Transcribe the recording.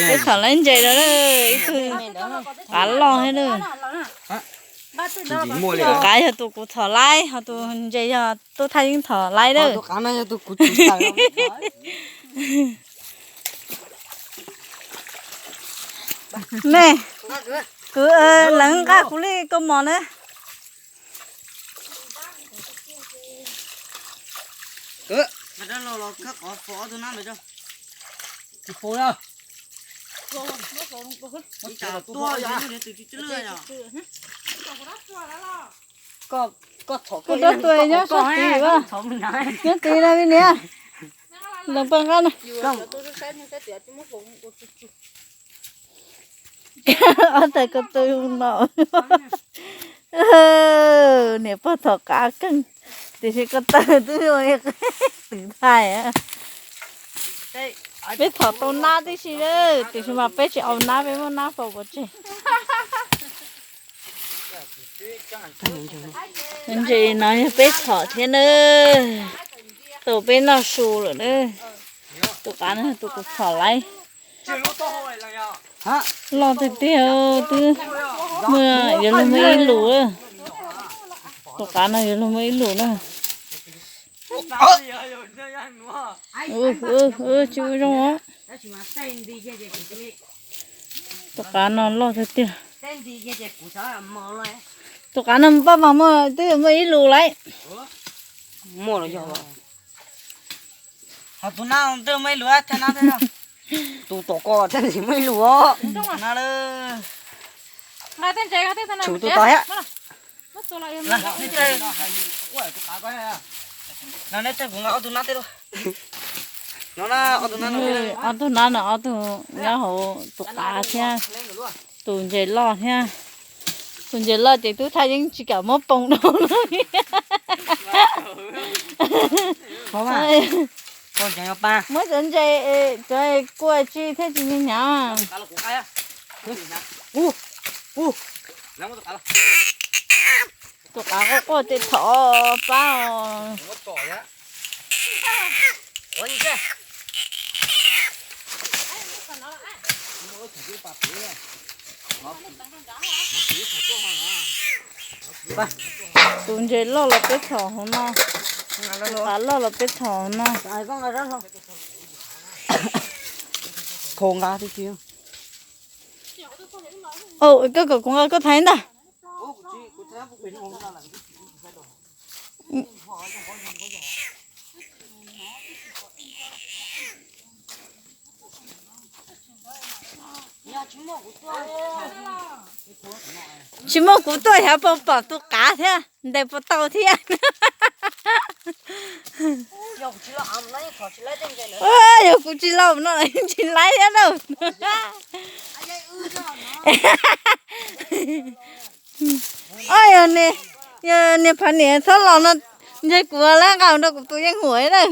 Peb thom laib ntses rau na, ib tug qav loj thiab na. Tus qav yog tus kuv thom laib, ho tus ntses yog tub Thaj Yeeb thom laib na. Me, kuv, lawv nqa kuv li koj mos na. Kuv tuaj tua nyob sab tid, nyob tid na vim niam. Leej paj nqab na. Ob tawg ko taw no. Niam pog thom qav keej, tiam sis ko taw twb twv thaij. Peb thom tau nab tib si, tiam sis mas peb tsis au nab, peb muab nab faus pov tseg. Ntses no yog peb thom thiab na, tau peb noj su lawm na. Tus qav no tus kuv thom laib. Loj tiag tiag, twb muaj, yuav luag muaj ib lus. Tus qav no yuav luag muaj ib lus na. Tsis ua zoo os. Tus qav no loj tiag tiag. Tus qav no paj mas muaj, twb muaj ib lus lauj. Ho tus nab twb muaj ib lus thiab na. Tus tom ko thiaj li muaj ib lus os. Tshum tus tod thiab. No neb txawj kuv nqa ob tug nab tej lub. No na, ob tug nab no, ob tug nyob hauv tus qav thiab, tus ntses loj thiab. Tus ntses loj ces tub Thaj Yeeb tsis kam muab poo rau. Muab cov ntses, cov kua tsi thiab tsis hnyav. Tus qav quaj quaj ces thov pab os. Tus ntses loj los peb thom hauv no, tus qav loj los peb thom hauv no. Koj kom kuv nqa koj thaiv ntag. Tsis muaj kuv tuaj xyov puas pom tus qav thiab, ntes puas tau thiab. Yog kuv tsis los no tsis laib thiab na. Yog niag phav niam txhob los no, ntshe kuv lab nqa rau kuv tus yeej huam na.